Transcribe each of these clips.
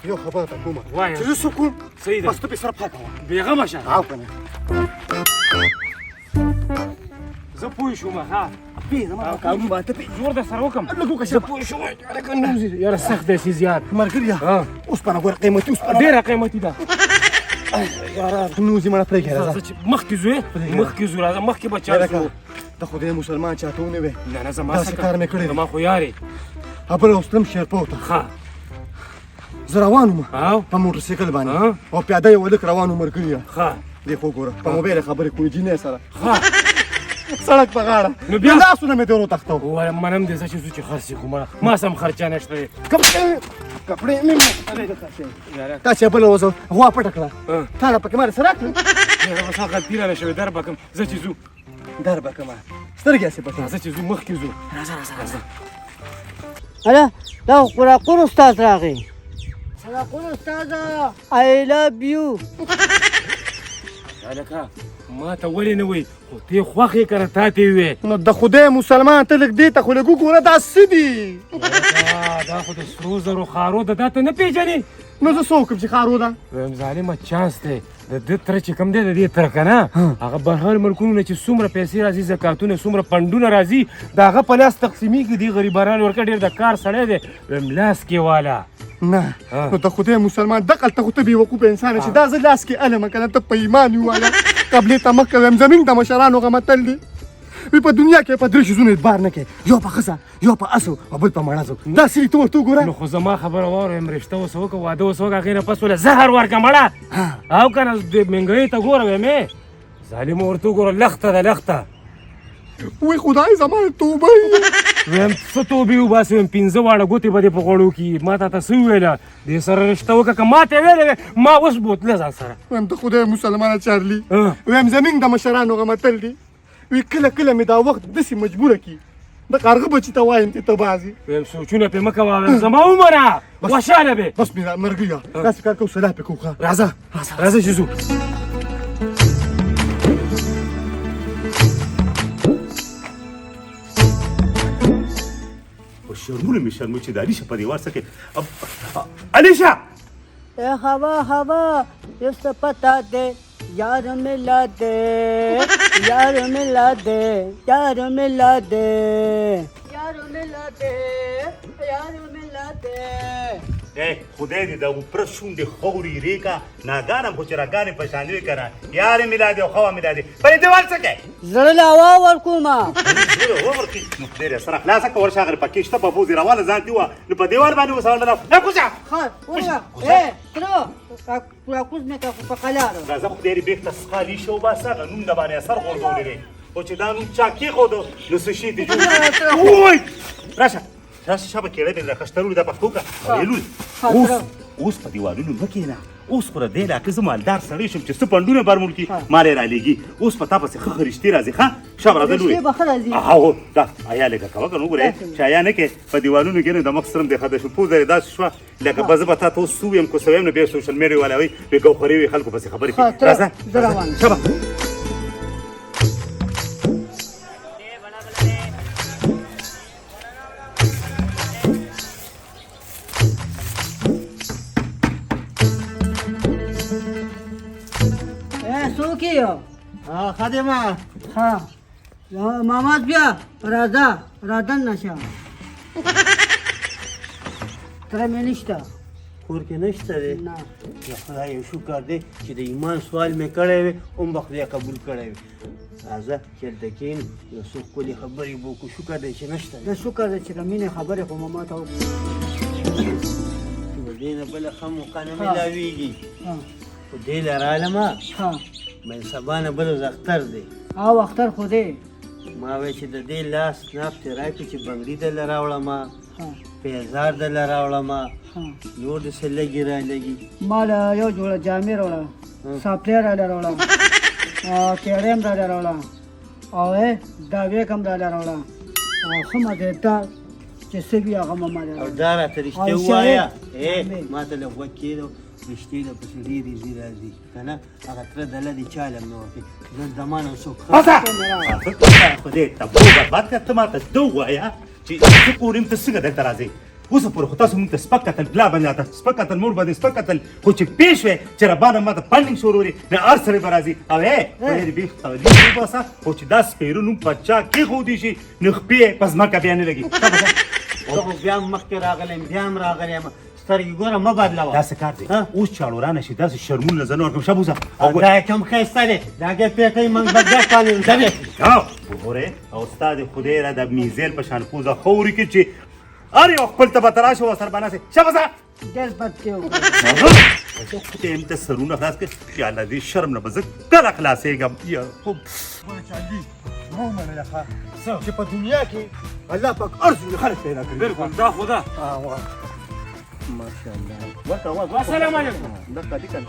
یو خبره ته کومه وایه. چې زه څه کوم، صحیح ده. بس ته پې سره پخه کوه. بېغمه شه. او که نه؟ زه پوه شوم. ها. پې زما په کارونو باندې ته پې زور در سره وکم. لږ وکړه. زه پوه شوم هلکه، نوځي یاره، سخت دی سیزیار. ملګریا. ها. اوسپنه ګوره، قیمتي اوسپنه. ډېره قیمتي ده یاره. نوځي مړه، پرېږده، راځه. زه چې مخکې ځو، مخکې ځو، راځه مخکې به چا یاره ځو. د خدای مسلمان چاته ونه وې. نه نه، زما داسې څه کار مې کړی دی. زما خو یارې. بله اوس تلم شیرپو ته. ښه. زه روان وم او په موټرسایکل باندې ها؟ او پیاده یو هلک روان و ملګریا. ښه. دی خو ګوره په موبایل خبرې کولې جینۍ سره ښه. سړک په غاړه. نو بیا؟ لاسونه مې درو تښتو. وایه منم دې، زه چې ځو چې خرڅ یې کړو، ما سم خرچه نشته دی. کپړې مې یاره. تا چې بله ورځ غوا پټه کړه، ها. تا له پکې ما سره کړه. یاره بس غلطي رانه شوې، در به کم، زه چې ځو. در به کمه، سترګې هسې پټې. راځه چې ځو، مخکې ځو، راځه راځه راځه. هله دا خو قراقور استاد راغی. قراقور استاد، آی لاف یو. هلکه ما ته ولې نه وایي؟ خو ته خوښ یې که نه تا ته وې؟ نو د خدای مسلمان، ته لږ دې ته خو لږ وګوره، دا څه دي؟ هلکه، دا خو د سرو زرو خارو ده، دا ته نه پېژنې؟ نو زه څه وکړم چې خارو ده؟ وایم ظالمه، چانس دی د ده تره چې کوم دی، د دې تره که نه، هغه بهر ملکونو نه چې څومره پیسې راځي، زکاتونه، څومره پنډونه راځي، د هغه په لاس تقسیمېږي، دې غریبانو ورکه. ډېر د کار سړی دی. وایم لاس کې والا. نه. ها. نو د خدای مسلمان، دقل ته خو ته بېوقوفه انسان یې چې دا زه لاس کې الم که نه، ته په ایمان وواله قبلې ته مخ کوم. زمونږ د مشرانو هغه متل دی وی، په دنیا کې په درې شیزونو اعتبار نه کوي، یو په ښځه، یو په اسو او بل په مړزو. دا سړي ته ورته وګوره. نو خو زما خبره واوره، وایم رشته اوس وکړه، واده اوس وکړه، هغې نه پس وله زهر ورکړه مړه. او که نه دې منګۍ ته ګوره، وایم ای ظالمه ورته وګوره، لښته ده لښته. وی خدای زما توبه. وایم څه توبې وباسې؟ وایم پنځه واړه ګوتې به دې په غوړو کي. ما تا ته څه وویله؟ دې سره رشته وکړه، که ما ته یې ویلی وی، ما اوس بوتله ځان سره. وایم د خدای مسلمانه چارلي، ها. وایم زمونږ د مشرانو هغه متل دی وی، کله کله مې دا وخت داسې مجبوره کی، د کارغه بچي ته وایم چې ته بازي. وایم سوچونه پې مه کوه، وایم زما ومنه، خوشحاله به. بس مې مرګیه، داسې کار کوو، سلا پې کوو. ښه. راځه راځه چې ځو. په شرمونو مې شرمو چې د علیشه په دیوال څه کوي. علیشه! اے ہوا ہوا اس پتا دے، یار ملا دے، یار ملا دے، یار ملا دے، یار ملا دے، یار ملا دے. ای خدای دې دا اوپره شونډې خاورې ریکا، ناګانم خو چې راګانې په شان وي که نه. یار ملا دې او خوا ملا دې، په دې دیوال څه کوې؟ زړه له هوا ورکومه. زړه ورکړي. نو خدای دې سره خلاصه که، ورشه هغه پکې شته، په پوزې راواله، ځان دې وه. نو په دیوال باندې اوس راوړله نه کوزه. ښه وروره، ای تره راکوز مې که په قلاره. راځه، خدای دې بېرته څخه علیشه وباسه. هغه نوم د باندې اثر غورځولی دی، خو چې دا نوم چا کېښود نو څه شي دې جوړ. وای راشه راشه، شابه کېړه مې راخښتلو دا پښتو که او لور. اوس اوس په دیوالونو مه کښېنه. اوس خو د دې علاقې زه مالدار سړی شم چې څه پنډونه بر ملکي مال یې رالیږي. اوس په تا پسې ښه ښه رشتې راځي. ښه شابه راځه لورې. رشتې به ښه راځي. هو دا ایا لږه کوه که نه، وګوره چې ایا نه کې په دیوالونو کې نه د مخ سرم دې ښه شو، پوزه یې داسې شوه لکه به زه به تا ته اوس څه ویم که څه ویم. نو بیا سوشل میډیا والا وایي بې ګوخرې وي، خلکو پسې خبرې کوي. راځه. زه روان یم. شابه. ای څوک یې؟ ها خادمه. ها ماما بیا راځه، را دننه شه. تره مې نشته. کور کې نشته دی؟ نه. د خدای یو شکر دی چې د ایمان سوال مې کړی وي، هم به خدای قبول کړی وي. راځه چې هلته کښېنو، یو څو ښکلې خبرې به وکړو. شکر دی چې نشته دی. د شکر دی چې د مینې خبرې خو ماما ته وکړو. د دې نه بله ښه موقع نه میلاویږي. ها. خو دې له رالمه. ها. مې سبا نه بل ورځ اختر دی. او اختر خو دی. ما وایي چې د دې لاس ناپ ته راکړي چې بنګړي دله راوړم، ها. پیزار دله راوړم، ها. نور د څه لګي را لګي. ما له یو جوړه جامې راوړه، ساپلی راله راوړه، کیړې هم راله راوړه، او دا ویک هم راله راوړه، او ښه مزېدار چې څه وي هغه مه ماله او راوړه. دا راته رښتیا او ووایه. شاید ما ته لږ غوږ کښېږده، رښتې له پسې ډېرې ځي راځي که نه، هغه تره دله دې چا له هم نه ورکوي، زه زمانه څوک ښه. بسه خدای ته برباد کړه. ته ما ته ده ووایه چې زه کور یم، ته څنګه دلته راځې؟ اوسه پورې خو تاسو مونږ ته سپک کتل، پلا باندې راته سپک کتل، مور باندې سپک کتل، خو چې پېښ شوې چې ربانه ما ته پنډینګ شروع وړي، نو هر سړی به راځي او ای خدای دې بېخ خالي وباسه، خو چې دا سپېره نوم په چا کېښودی شي نو خپې یې په ځمکه بیا نه لګي. زه خو بیا هم مخکې راغلی یم، بیا هم راغلی یم، سترګې ګوره مه بدلوه. داسې کار دی اوس چاړو رانه شي، داسې شرمونه زه نه ورکوم. ښه بوځه. او دا کوم ښایسته دی، د هغې پېټۍ موږ به ګډ باندې ځوې. وګورې او ستا د خدای را د میزیل په شان پوزه ښه ورکړي چې هر یو خپل ته به ته راشه ورسره به ناست یې. ښه بوځه. ډېر بد دی وکړ. خدای هم ته سرونه خلاص کړي، یا الله دې شرم نه به زه کله خلاصېږم. یا خو ګوره چاندي، ما ومنله ښه چې په دنیا کې الله پاک هر څومره خلک پیدا کړي. بالکل دا خو ده. ماشاءالله. ورته اواز وکړه. السلام علیکم. دقه دي که نه؟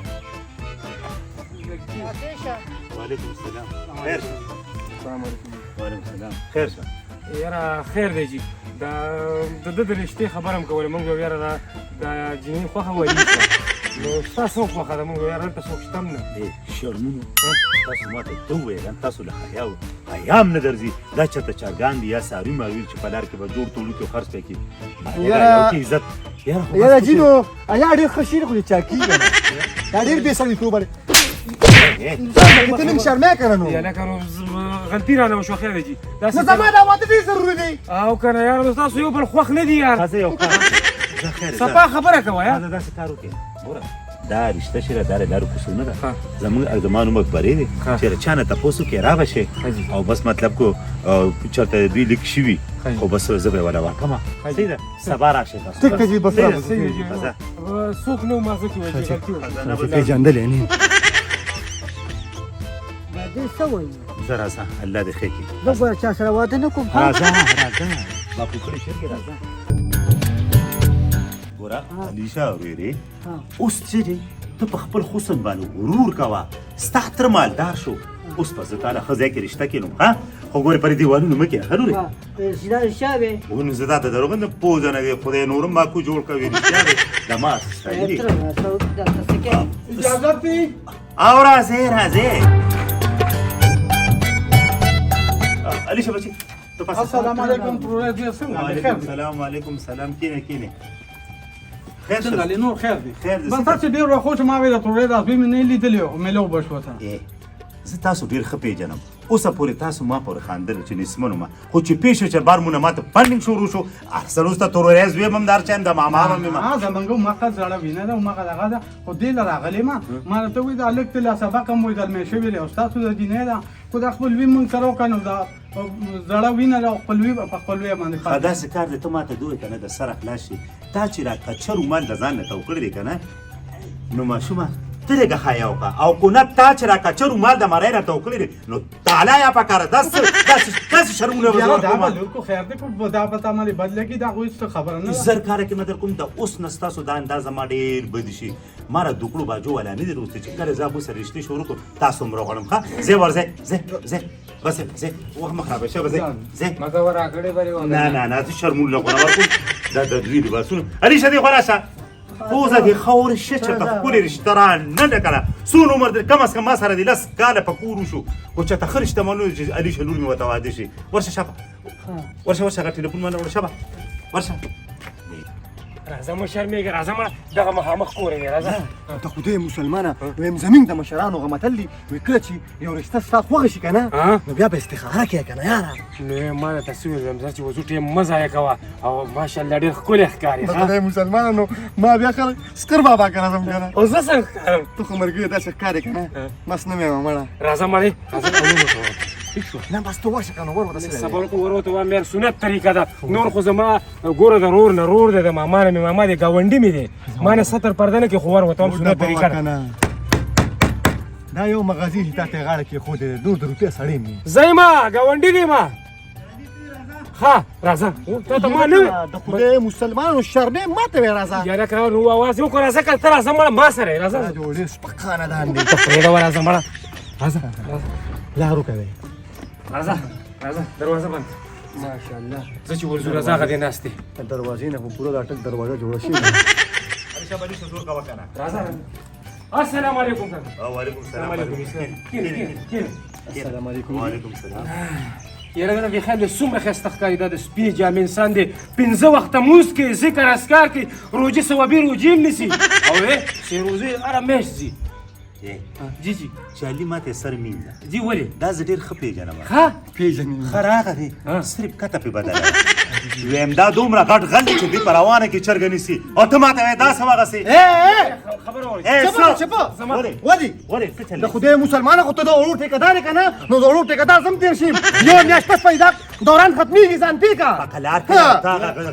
وعلیکم السلام. خیر شه. السلام علیکم. وعلیکم السلام. خیر شه. یاره خیر دی جي، دا د ده د رشتې خبره هم کوله، مونږ یاره دا د جینۍ خوښه وایي، نو ستا څوک خوښه ده؟ مونږ یاره دلته څوک شته هم نه. شرمونو تاسو ما ته ته وویل، تاسو له حیا حیا هم نه درځي، دا چېرته چرګان دي یا څاروي ماروي چې په لار کې به جوړ توړو کې خرڅ پرې کړي. یاره عزت یاره جینو حیا ډېر ښه شعر خو دې چا کېږي دا ډېر بې سړیتوبه دی. ته نن شرمې که نه نو؟ یا لکه نو غلطي رانه وشوه. خیر دی جي، نو زما دا واده ډېر ضروري دی. او که نه یاره نو ستاسو یو بل خوښ نه دي یار. زه یو کار زه خیر صفا خبره کوه یار. زه داسې کار وکړم، ګوره دا رشته چې ده دا د لارو کوڅو نه ده، زموږ زما نوم اکبري دی، چې له چا نه تپوس وکړې را به شي او بس مطلب کو چېرته دوی لیک شوي، خو بس زه به یې وله ورکړم. صحیح ده، سبا راشئ تاسو. ټیک ده جي، بس صحیح ده، راځه. څوک نه و ما ځکه ویل چې غلطي وشوه. پېژندلی نه یم. دا دې څه وایي؟ زه راځه، الله دې ښه کړي. زه ګوره چا سره واده نه کوم. راځه راځه، باپو کړې چرګې راځه. ګوره علیشا ورېرې، اوس چې دی ته په خپل حسن باندې غرور کوه، ستا تر مالدار شو، اوس به زه تا له ښه ځای کې رشته کښېنوم. ها خو ګورې پر دیوالونو مه کښېنه. ښه لورې؟ دا رښتیا وې؟ نو زه تا ته دروغ نه پوزه نه دی، خدای نور هم ماکو جوړ کوي. رښتیا دی، د ما ستایي دی. اجازه دی؟ او راځې راځې. علیشا بچي ته پاسه. السلام علیکم تروره، دې څنګه؟ وعلیکم سلام. وعلیکم سلام. کښېنه کښېنه. خیر څنګه دی؟ نور خیر دی؟ خیر دی. بس تاسو ډېر وخت چې ما ویل تروره دا زوی مې نه لیدلی او مېلو به شو ته. زه تاسو ډېر ښه پېژنم، اوسه پورې تاسو ما پورې خاندل چې نسمنو ما، خو چې پېښ شو چې بار مونه ما ته پنډینګ شروع شو، ارسل اوس ته تروری زوی هم در چا یم، د ماما به مې ما. زمونږ هماغه زړه وینه ده، هماغه دغه ده، خو دې له راغلی ما ما راته وویل دا هلک ته لا سبق هم وایي زلمی شوی دی او ستاسو د جینۍ ده، خو دا خپلوي مونږ سره وکړه، نو دا زړه وینه ده او خپلوي په خپلوي باندې ښه داسې کار دی، ته ما ته دوی که نه د سره خلاص شي، تا چې را کچر رومال د ځان نه تاو کړی دی که نه، نو ماشومه ته لږه حیا وکړه، او که نه تا چې را کچر رومال د مرۍ را تاو کړی دی نو تالا یا پکاره داسې شرمونه به زه یاره دا ورکوم. به لور کو خیر دی، خو دا به تا باندې بد لګي، دا خو هېڅ خبره نه ده. زر کاله کې مې در کوم، د اوس نه ستاسو دا اندازه ما ډېر بد شي، ما را دوکړو باجو والا نه دي راوستي چې کله زه هغو سره رشتې شروع کړم تاسو هم راغواړم. ښه ځه ورځئ، ځه ځه بس ځه، وخت مه خرابوه، شه به ځه ځه. مګر راکړې به دې وه. نه نه نه، زه شرمونه له خونه ورکوم، دا د دوی لباسونه. علیشه دې خو راشه، پوزه دې ښه شه چېرته ښکلې رشته را نه ده کړه، څونه عمر دې کم از کم ما سره دې 10 کاله په کور وشو، خو چېرته ښه رشته معلومه چې علیشه لور مې ورته واده شي. ورشه شابه، ورشه ورشه، هغه ټلیفون ما نه وړه، شابه ورشه. راځه مه شرمېږه، راځه مړه، دغه مخامخ کور دی، راځه. ته خدای مسلمانه، وایم زمونږ د مشرانو هغه متل دی، وایي کله چې یو رشته ستا خوښه شي که نه، نو بیا به استخاره کوې که نه یاره. نو ما درته څه ویل، زه چې وځو ټیم مه ضایع کوه، او ماشاءالله ډېر ښکلی ښکارې. ته خدای مسلمانه، نو ما بیا خلک ستر بابا که راځم که نه. او زه څنګه ښکارم؟ ته خو ملګری داسې ښکارې که نه، بس نه مې وایم مړه. راځه مړې، راځه. نه بس ته ورشه که نه، ور ورته څه صبر وکړه، ور ورته وایم یار، سنت طریقه ده. نور خو زما ګوره د رور نه رور دی، د ماما نه مې ماما دی، ګاونډي مې دی، ما نه ستر پرده نه کې، خو ور ورته وایم سنت طریقه ده. دا یو مغازي چې تا ته غاړه کېښودې ده، نور د روپۍ سړی مې. زه یم، ګاونډي دی ما. ښه راځه، تا ته ما نه وې. د خدای مسلمانو شرمې ما ته وې راځه. یاره که نو اواز یې وکړه، راځه که ته راځه مړه، ما سره یې راځه. دا ډېر سپک خاندان دی. ته پرېږده راځه مړه، راځه لار وکوې. راځه راځه، دروازه بند. ماشاءالله. زه چې ورځو راځه، هغه دې ناست دی. د دروازې نه خو پوره د اټک دروازه جوړه شوې ده. علیشه بلیشه زور کوه که نه. راځه. السلام علیکم. وعلیکم السلام. کښېنه کښېنه کښېنه. السلام علیکم. وعلیکم السلام. یاره دا بېخیال دی، څومره ښایسته ښکاري. دا د سپینې جامې انسان دی، پنځه وخته لمونځ کوي، ذکر اذکار کوي، روژې ثوابي روژې هم نیسي، او چې روژې هره میاشت ځي. جی جی. چالي ماته سر مینځه. جی ولې؟ دا زه ډېر ښه پېژنم. ښه پیژنې؟ ښه راغی دی، صرف کته پې بدله. ویم دا دومره غټ غل دی چې دوی په روانه کې چرګه نیسي، او ته ماته وایې داسې وغسې. خبره واورئ. چپه چپه. ولې؟ ولې؟ ولې، څه چل؟ د خدای مسلمانه، خو ته د وړو ټیکهدار یې که نه، نو د وړو ټیکهدار زم تېر شم. یو میاشت پس پیدا دوران ختمېږي، ځان پې کا. په کلار کې تا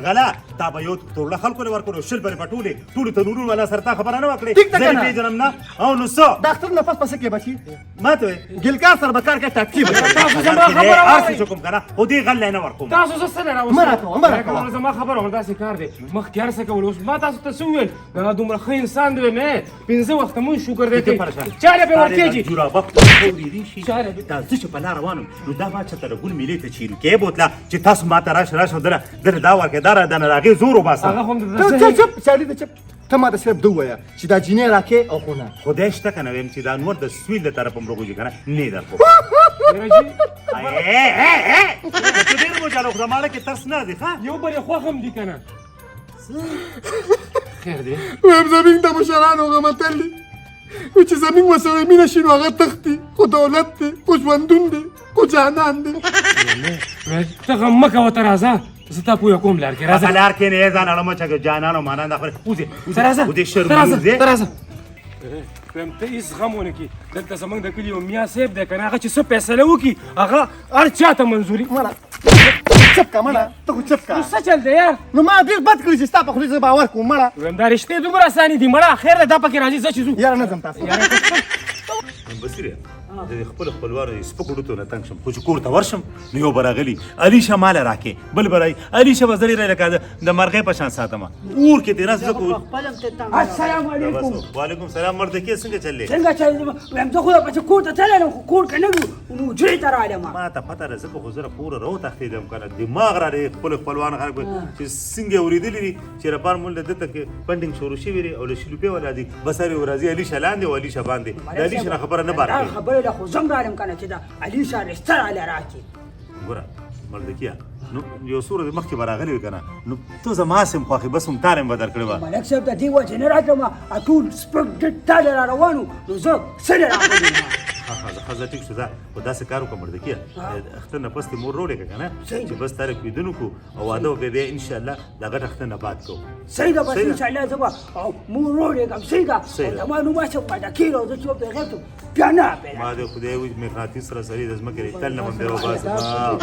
غلا تا به یو تورله خلکو له ورکړو، شل پرې پټولې ټولو تنورونو والا سره تا خبره نه وکړې. ټیک ده زه یې که نه؟ پېژنم نه. او نو څه؟ د اختر نه پس پسې کې بچي ما ته وایې ګلکار سره به کار کوې، ټاټکي به. تاسو زما خبره هر واورئ. څه کوم که نه، خو دې غل له نه ورکوم. تاسو زه څه نه راوستم؟ مه راکوه، مه راکوه. زما خبره ور داسې کار دی، مخکې هر څه کول. اوس ما تاسو ته څه وویل؟ دا دومره ښه انسان دی، نه پنځه وخته مونږ شکر دی کوي، چا له پې ورکېږي؟ جورابه خورې شي. چا له دا زه چې په لار روان یم، نو دا ما چېرته د ګل میلې ته چیرې کې بوتله چې تاسو ما ته راشه راشه، دله دله دا ورکې، دا را دنه راغې زور وباسه. هغه هم د ته چپ چپ چالي، ته چپ. ته ما ته صرف ده ووایه چې دا جینۍ راکې او خو نه؟ خدای شته که نه، ویم چې دا نور د سویل د طرفه هم روغوځي که نه، نه درکوم. ته ډېر مجاله خو زما کې ترس نه دی. ښه یو بل یې خوښ هم دي که نه؟ خیر دی. وایم زمونږ د مشرانو هغه متل دی چې زمونږ ورسره مینه شي نو هغه تښتي، خو دولت دی، خو ژوندون دی، خو جانان دی. ته غم مه کوه، ته راځه، زه تا پوهه کوم. لار کې راځه. لار کې نه ځان اړم چې جانانو معنا دا خبره. وځي. ته راځه. ودې شرم. ته راځه. وځي. ته راځه. وایم ته هېڅ غم ونه کړي، دلته زمونږ د کلي یو میا صاحب دی که نه، هغه چې څه فیصله وکړي هغه هر چا ته منظوري. مړه چپ کا، مړه ته خو چپ کا. نو څه چل دی یار؟ نو ما ډېر بد کړي چې ستا په خولې زه باور کوم، مړه. وایم دا رشتې دومره اسانې دي، مړه خیر دی، دا پکې راځي، زه چې ځو. یاره نه ځم تاسو. بصیره، د خپل خپلوانو د سپکو ډوتو نه تنګ شم، خو چې کور ته ورشم نو یو به راغلي علي شه ماله راکې، بل به راي علي شه به زه ډېره لکه د مرغۍ په شان ساتم اور کې تېره زه کو. خپل هم ته تنګ. السلام علیکم. وعلیکم سلام مردکې، څنګه چلې؟ څنګه چل؟ وایم زه خو پسې کور ته تللی یم، خو کور کې نه وو، نو حجرې ته راغلم. ما ته پته ده، ځکه خو زه کوره راوتښتېدم که نه، دماغ را دی. خپل خپلوان خلک چې څنګه اورېدلي دي چې رپار مونږ له دلته کې پنډینګ شروع شوي دي او له شل روپۍ والا دي، بس هرې ورځې علي شه لاندې او علي شه باندې، د علي شه نه خبره نه بار دا کوي. خبرې له خو زه هم راغلم که نه چې دا علي شاه رشته راله راکړي. ګوره مردکیه، نو یو څو ورځې مخکې به راغلی وې که نه، نو ته زما سم خوښې، بس هم تاله مې به درکړې وه. ملک صاحب د دې وجې نه راتلم، ټول سپک ډډ تاله را روان وو، نو زه څه نه راغلی یم. ښه ښه، ښه ټیک شو. ځه، خو داسې کار وکړه مردکیه، اختر نه پس دې مور راولېږه که نه، چې بس تاله کویدن وکړو او واده به بیا انشاءالله د غټ اختر نه بعد کوو. صحیح ده، بس. صحیح ده. انشاءالله زه به او مور راولېږم. صحیح ده. صحیح ده. زما نوم هسې پیدا کېږي او زه چې بغیر ته بیا نه پیدا. ما دې خدای وي مقناطیس سره سړی د ځمکې دی تل نه به مې وباسم.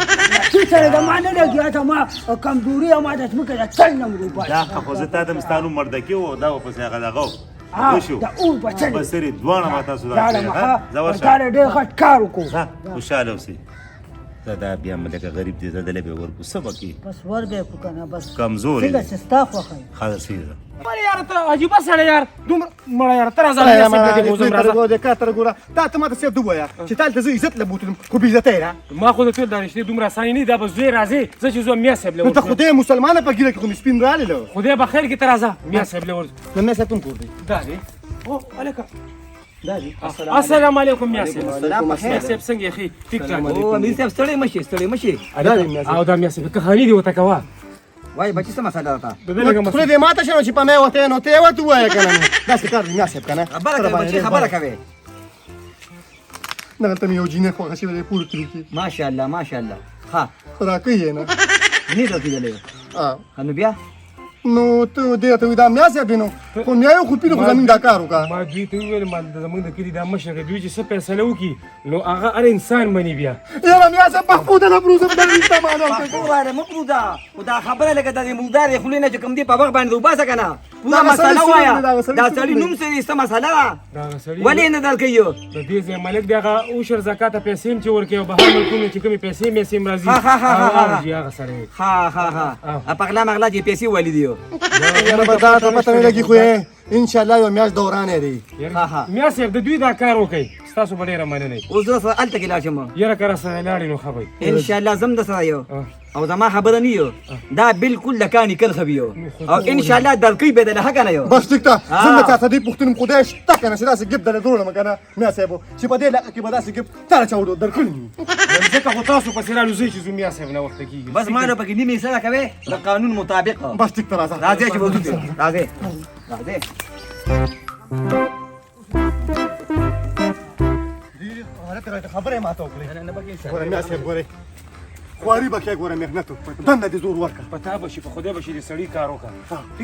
چې سره د ما نه لګي، دا ما کمزوري او ما د ځمکې د تل نه وباسم. دا ښه، خو زه تا ته ستا نوم مردکي و او دا ورپسې هغه دغه و. وشو. د اور بچل. بسرې دواړه ما تاسو دا داړه کړې، ښه؟ ځه ورشه. دا ډېر غټ کار وکړو. ځه، خوشحاله اوسئ. دا دا بیا مې لکه غریب دی، زه دله به ورکو څه به کوي؟ بس ور به کو کنه بس. کمزوری څنګه دی. چې ستا خوښه وي. ښه صحیح ده. مړه یاره ته عجیبه سړی یار، دومره مړه یاره ته راځه، میا صاحب له دې بوځم، راځه. د کار تر ګوره، تا ته ما ته صرف ده ووایه چې تا ته زه عزت له بوتلم، خو بې عزته یې را. ما خو د ټول دا رشتې دومره اسانې نه دي، دا به زوی راځي، زه چې ځم میا صاحب له نو ته ورځم. خدای مسلمانه، په ږیره کې خو مې سپین راغلی له. خدای به خیر کې، ته راځه میا صاحب له ورځو. نو میا صاحب کوم کور دی؟ دا دی، او هلکه. دا دی. السلام علیکم میا صاحب. السلام. میا صاحب څنګه یې؟ ښه ټیک ټاک؟ او امیر صاحب، ستړی مشي، ستړی مشي. دا دی میا صاحب. او دا میا صاحب کهاني دی ورته کوه. وای بچی، څه مسله ده؟ د دې لږه خوله دې ماته شنو چې په مې وته، نو ته ورته ووایه که نه. نو داسې کار دی میا صاحب که نه. خبره کوي بچی، خبره کوي. دغلته مې یو جینۍ خوښه شوې ده پور کلي کې. ماشاءالله ماشاءالله، ښه. خو راکوي یې نه. نه درکېدلی؟ نو بیا؟ نو ته دې ته دا میا صاحب دی، نو خو میا یو خو پیلو، خو زمونږ دا کار وکړه. ما دوی ته وویل، ما زمونږ د کلي دا مشر دی، دوی چې څه فیصله وکړي نو هغه هر انسان مني بیا. یاره میا صاحب، محفوظه نه پروزم، دا نشته معنا. پښتو وایه مه پروزه، خو دا خبره لکه د دې مردارې خولې نه چې کوم دی په وخت باندې وباسه که نه، پوره دا سړی مسله څوک وایه. دی؟ دا سړی دا څوک سړي دی؟ نوم څه دی؟ څه مسله ده؟ دا هغه سړی ولې نه درکوي؟ د دې ځای ملک دی، هغه عشر زکاته پیسې هم چې ورکوي او بهر ملکونو چې کومې پیسې میسې هم راځي. ها، ها، ها، ها، ها. هغه هغه سړی. ها ها ها، په غلا مغلا چې پیسې ولې دي. یاره به دا ته پته نه لګي، خو یې انشاءالله یو میاشت دوران یې دی. ها، ها. میا صاحب، د دوی دا کار وکړئ، ستاسو به ډېره مننه وي. اوس زه سره هلته کې لاړ شم. یاره که راسره لاړې نو ښه به وي. انشاءالله زم د سره یو. او زما خبره نه یو دا بالکل د کاني کرښه وي او ان شاء الله درکوي به د له کنه یو. بس ټیک ده، زه چا ته دې پوښتنم خدای شته که نه چې داسې ګپ درله جوړم که نه میا صاحب، چې په دې علاقه کې به داسې ګپ تاره چا درکړي نه. ځکه خو تاسو پسې رالوځئ چې زه میا صاحب نه وخته کېږي. بس ما نه پکې نیمې حصه راکوې د قانون مطابق. بس ټیک ته راځه. راځئ چې وځو، راځئ راځئ. خبره یې ماته وکړې. ګوره میا صاحب، ګورې خواري به کوې، ګوره محنت دنده دې زور ورکړه. په تا به شي، په خدای به شي، د سړي کار وکړه.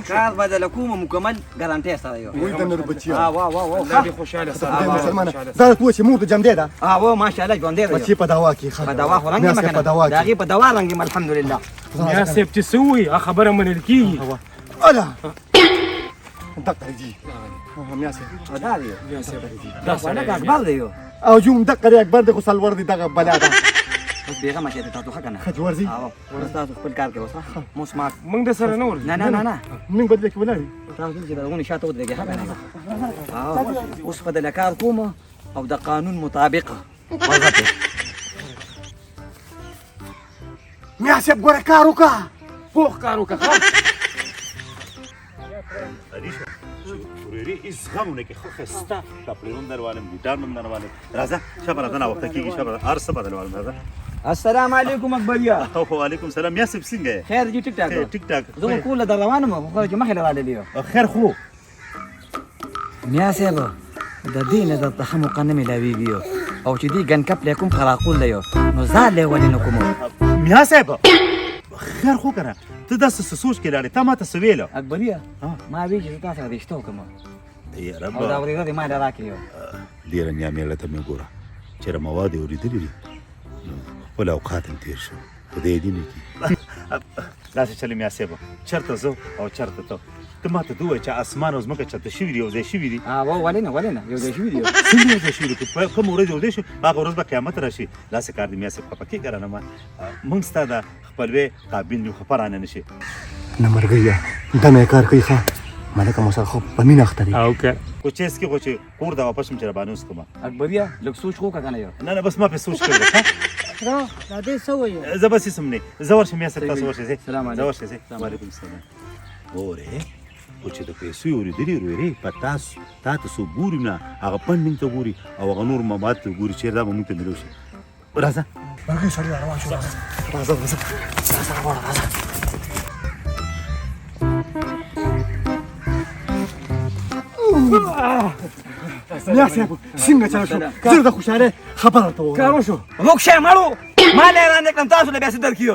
کار به درله کومه مکمل ګارانټۍ سره یو. وایي د نر بچیه. واه واه واه. الله دې خوشحاله ساته. مسلمانه دا راته ووایه چې مور د جمدې ده؟ واه ماشاءالله ژوندی دی. بچې په دوا کې په دوا خو رنګ یم که نه، د هغې په دوا رنګ یم الحمدلله. میا صاحب چې څه ووایي هغه خبره منل کېږي. اله دقه دی میا صاحب. دا دی میا صاحب، دا سړی اکبر دی. او جوم دقه دی اکبر دی، خو سلور دی دغه بلا ده. بس بېغمه شئ تاسو ښه که نه؟ ښه چې ورځي. اوس تاسو خپل کار کوئ اوس موس ما موږ د سره نه ورځو. نه نه نه نه، موږ به دلته کې ولاړ یو. تاسو دلته د ونې شاته ودرېږئ ښه که نه؟ اوس به دله کار کوم او د قانون مطابق ورځه پرې. میا صاحب ګوره کار وکړه، پوخ کار وکړه. ورېرې هېڅ غم نه کې، ښه ښایسته کپړې هم دروالم، بوټان هم دروالم. راځه شه به راځه، ناوخته کېږي، شه به هر څه به دروالم. راځه. السلام علیکم اکبریا. وعلیکم سلام میا صاحب، څنګه یې؟ خیر جی، ټیک ټاک. ټیک ټاک. زه خو کور له در روان یم، خو چې مخې له راللي یم. خیر خو میا صاحب د دې نه درته ښه موقع نه میلاویږي او چې دې ګنکپ لی کوم قراقول دی نو ځار لی ولې نه کوم. میا صاحب خیر خو که نه، ته داسې څه سوچ کې لاړې، تا ما ته څه ویله؟ اکبریه ما ویل چې زه تا سره رشته وکړم یاره او دا ورېره دې ما له راکړې. ډېره میا مېړه ته مې وګوره چېرې مواد یې اورېدلي دي، نو خپل اوقات هم تېر شو، خدای دې نه کړي. داسې چلې میا صاحب، چېرته زه او چېرته ته؟ ته ما ته ووایه چې اسمان او ځمکه چېرته شوي دي، یو ځای شوي دي؟ ولې نه، ولې نه یو ځای شوي دي. څنګه یو ځای شوي دي؟ که کومه ورځ یو ځای شو هغه ورځ به قیامت راشي. داسې کار دی میا صاحب، خفه کېږه رانه، ما موږ ستا د خپلوۍ قابل یو، خفه رانه نه شي. نه مرګیه دمه یې کار کوي، ښه ملکه مو سره خو په مینه اخته دی. او که خو چې اس کې خو چې کور ته واپس شم چې راباندې وڅښم. اکبریه لږ سوچ خو وکړه که نه یو. نه نه بس ما پرې سوچ کړی دی. دا دې څه وایي؟ زه بس هېڅ هم نه، زه ورشم میا صاحب، تاسو ورشئ. سلام زه ورشئ. وعلیکم السلام. ګورې خو چې د پیسو یې اورېدلي ورېرې په تاسو تا ته څوک ګوري نه، هغه پنډ ته ګوري او هغه نور مواد ته ګوري، چېرې دا به موږ ته میلاو شي. راځه مرګي سړی روان شو. راځه راځه راځه راوړه راځه. میا صاحب څنګه چل شو؟ زه د خوشحالۍ خبر ورته ووایم. کار وشو. روک شئ مړو، ما له رانه کړم تاسو له بیا څه درکړي.